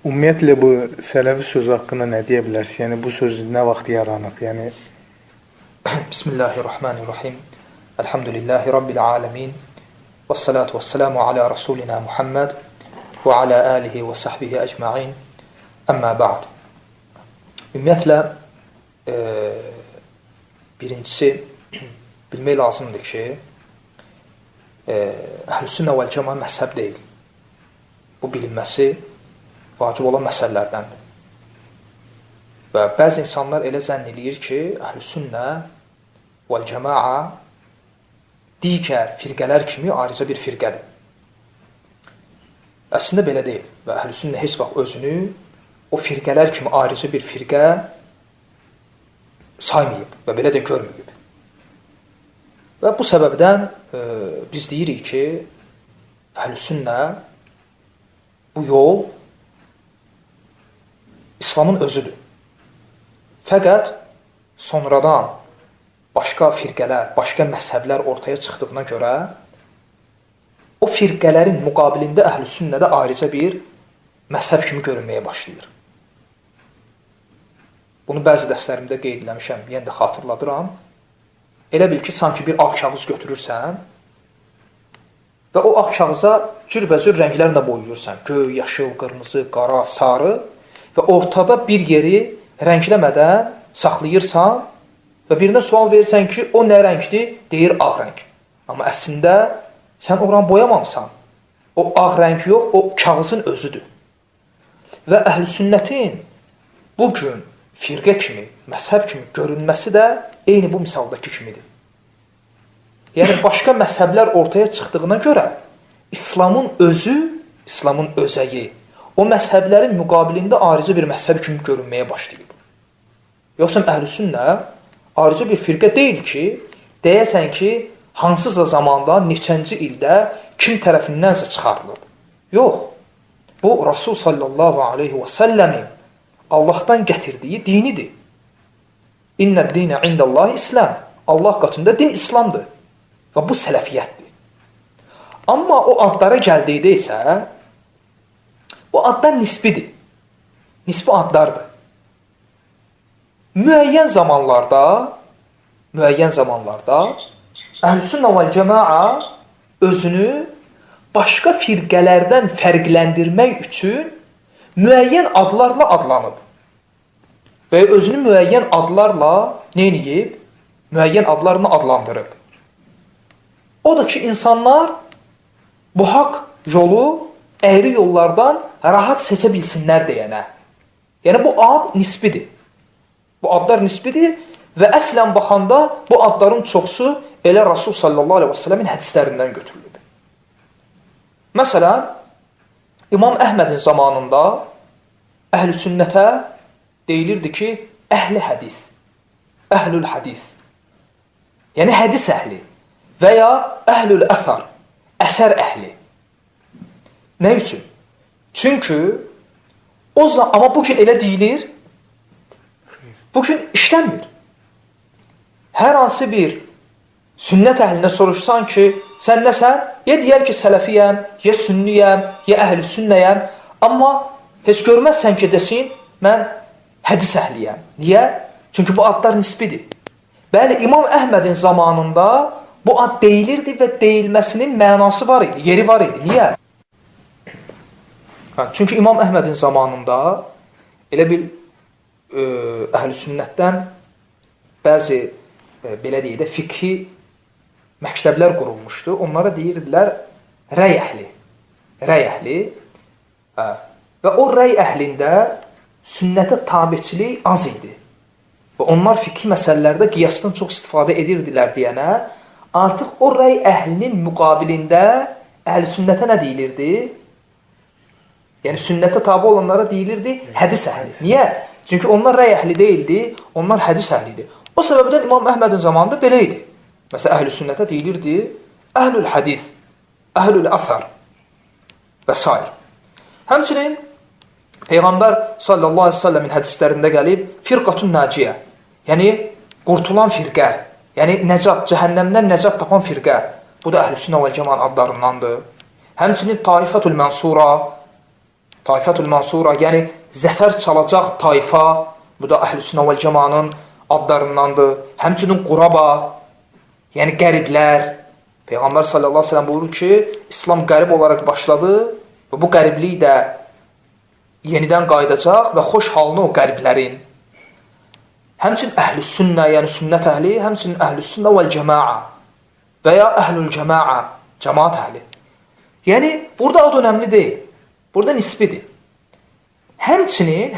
Ümumiyyətlə bu sələfi sözü haqqında nə deyə bilərsiniz? Yəni bu söz nə vaxt yaranıb? Yəni Bismillahirrahmanirrahim. Elhamdülillahi Rabbil alemin. Vessalatu vesselamu ala Rasulina Muhammed və ala alihi və sahbihi ecmain. Əmmə ba'd. Ümumiyyətlə birincisi bilmək lazımdır ki, Əhl-i Sünnə vəl-Cəma məzhəb deyil. Bu bilinməsi vacib olan məsələlərdəndir. Və bəzi insanlar elə zənn eləyir ki, Əhl-i Sünnə vəl-Cəmaa digər firqələr kimi ayrıca bir firqədir. Əslində belə deyil və Əhl-i Sünnə heç vaxt özünü o firqələr kimi ayrıca bir firqə saymayıb və belə də görməyib. Və bu səbəbdən biz deyirik ki, Əhl-i Sünnə bu yol İslamın özüdür. Fəqət sonradan başqa firqələr, başqa məzhəblər ortaya çıxdığına görə o firqələrin müqabilində Əhl-i Sünnədə ayrıca bir məzhəb kimi görünməyə başlayır. Bunu bəzi dərslərimdə qeyd eləmişəm, yenə də xatırladıram. Elə bil ki, sanki bir ağ kağız götürürsən və o ağ kağıza cürbəcür rənglərlə boyuyursan. Göy, yaşıl, qırmızı, qara, sarı və ortada bir yeri rəngləmədən saxlayırsan və birinə sual verirsən ki, o nə rəngdir? Deyir ağ rəng. Amma əslində sən oranı boyamamısan. O ağ rəng yox, o kağızın özüdür. Və Əhl-i Sünnətin bugün firqə kimi, məzhəb kimi görünməsi də eyni bu misaldakı kimidir. Yəni başqa məzhəblər ortaya çıxdığına görə İslamın özü, İslamın özəyi o məzhəblərin müqabilində ayrıca bir məzhəb kimi görünməyə başlayıb. Yoxsa Əhl-i Sünnə ayrıca bir firqə deyil ki, deyəsən ki, hansısa zamanda, neçənci ildə kim tərəfindənsə çıxarılıb. Yox, bu Rasul sallallahu aleyhi və səlləmin Allahdan gətirdiyi dinidir. İnnə dinə indallahi İslam. Allah qatında din İslamdır. Və bu sələfiyyətdir. Amma o adlara gəldikdə isə bu adlar nisbidir. Nisbi adlardır. Müəyyən zamanlarda Əhl-i Sünnə vəl-Cəmaa özünü başqa firqələrdən fərqləndirmək üçün müəyyən adlarla adlanıb. Və özünü müəyyən adlarla neyniyib? Müəyyən adlarla adlandırıb. O da ki, insanlar bu haqq yolu əyri yollardan rahat seçə bilsinlər deyənə. Yəni, bu ad nisbidir. Bu adlar nisbidir və əslən baxanda bu adların çoxsu elə Rasul sallallahu aleyhi və səlləmin hədislərindən götürülüb. Məsələn, İmam Əhmədin zamanında Əhl-i Sünnətə deyilirdi ki, əhli hədis, əhlül hədis, yəni hədis əhli və ya əhlül əsar, əsər əhli. Nə üçün? Çünki amma bugün elə deyilir, bugün işlənmir. Hər hansı bir sünnət əhlinə soruşsan ki, sən nəsən? Ya deyər ki, sələfiyəm, ya sünniyəm, ya əhl-i sünnəyəm. Amma heç görməzsən ki, desin, mən hədis əhliyəm. Niyə? Çünki bu adlar nisbidir. Bəli, İmam Əhmədin zamanında bu ad deyilirdi və deyilməsinin mənası var idi, yeri var idi. Niyə? Çünki İmam Əhmədin zamanında elə bir əhl-i sünnətdən bəzi, belə deyək də, fiqhi məktəblər qurulmuşdu. Onlara deyirdilər rəy əhli. Rəy əhli. Və o rəy əhlində sünnətə tabeçilik az idi. Və onlar fiqhi məsələlərdə qiyasdan çox istifadə edirdilər deyənə, artıq o rəy əhlinin müqabilində əhl-i sünnətə nə deyilirdi? Yəni sünnətə tabi olanlara deyilirdi hədis əhli. Niyə? Çünki onlar rəy əhli deyildi, onlar hədis əhli idi. O səbəbdən İmam Əhmədin zamanında belə idi. Məsələn, əhl-i sünnətə deyilirdi əhlül hədis, əhlül əsər və s. Həmçinin Peyğəmbər sallallahu aleyhi ve səlləmin hədislərində gəlib firqatun naciyə, yəni qurtulan firqə, yəni nəcat, cəhənnəmdən nəcat tapan firqə. Bu da Əhl-i Sünnə vəl-Cəmaın adlarındandır. Həmçinin Taifətul Mənsura, Taifətül Mansura, yəni zəfər çalacaq tayfa, bu da Əhl-i Sünnə vəl Cəmanın adlarındandır. Həmçinin Quraba, yəni qəriblər. Peyğəmbər sallallahu əleyhi və səlləm buyurur ki, İslam qərib olaraq başladı və bu qəriblik də yenidən qayıdacaq və xoş halını o qəriblərin. Həmçinin Əhl-i Sünnə, yəni sünnət əhli, həmçinin Əhl-i Sünnə vəl Cəmaa və ya Əhlül Cəmaa, cəmaat əhli. Yəni, burada ad önəmli deyil. Burada nisbidir. Həmçinin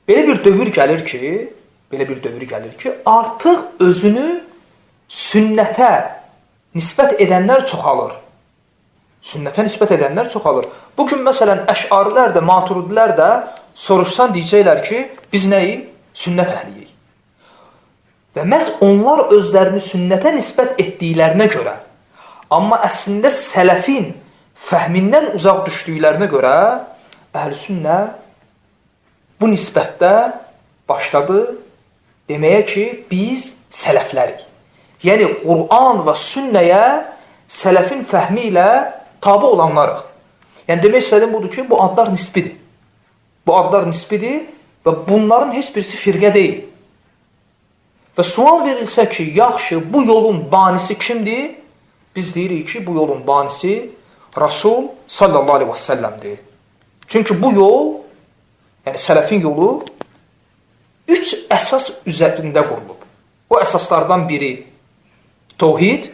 belə bir dövr gəlir ki, artıq özünü sünnətə nisbət edənlər çoxalır. Sünnətə nisbət edənlər çoxalır. Bugün məsələn əşarilər də, maturidilər də soruşsan deyəcəklər ki, biz nəyik? Sünnət əhliyik. Və məhz onlar özlərini sünnətə nisbət etdiklərinə görə, amma əslində sələfin fəhmindən uzaq düşdüklərinə görə əhl-i sünnə bu nisbətdə başladı deməyə ki, biz sələflərik. Yəni, Qur'an və sünnəyə sələfin fəhmi ilə tabi olanlarıq. Yəni, demək istədiyim budur ki, bu adlar nisbidir. Bu adlar nisbidir və bunların heç birisi firqə deyil. Və sual verilsə ki, yaxşı, bu yolun banisi kimdir? Biz deyirik ki, bu yolun banisi Rasul sallallahu aleyhi və səlləmdir. Çünki bu yol, yəni sələfin yolu, üç əsas üzərində qurulub. O əsaslardan biri tohid,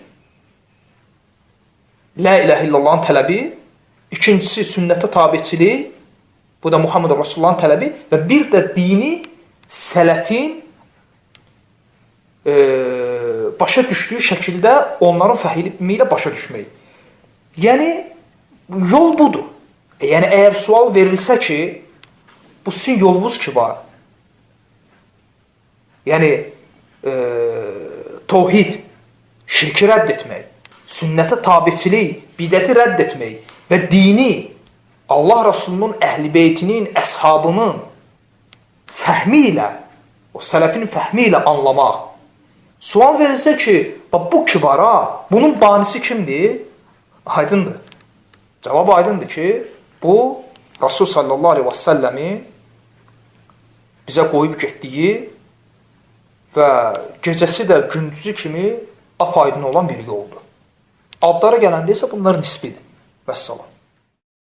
la iləhə illallahın tələbi, ikincisi sünnətə tabiçilik, bu da Muhammed Rasulullahın tələbi və bir də dini sələfin başa düşdüyü şəkildə onların fəhmi ilə başa düşmək. Yəni, yol budur. Yəni, əgər sual verilsə ki, bu sizin yolunuz ki var, yəni, tohid, şirki rədd etmək, sünnətə tabiçilik, bidəti rədd etmək və dini Allah Rasulunun, əhl-i beytinin, əshabının fəhmi ilə, o sələfin fəhmi ilə anlamaq. Sual verilsə ki, bu kibara, bunun banisi kimdir? Aydındır. Cavab aydındır ki, bu Rasul sallallahu aleyhi və səlləmin bizə qoyub getdiyi və gecəsi də gündüzü kimi apaydın olan bir yoldur. Adlara gələndə isə bunlar nisbidir. Vəssalam.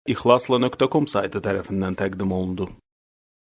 İxlasla.com saytı tərəfindən təqdim olundu.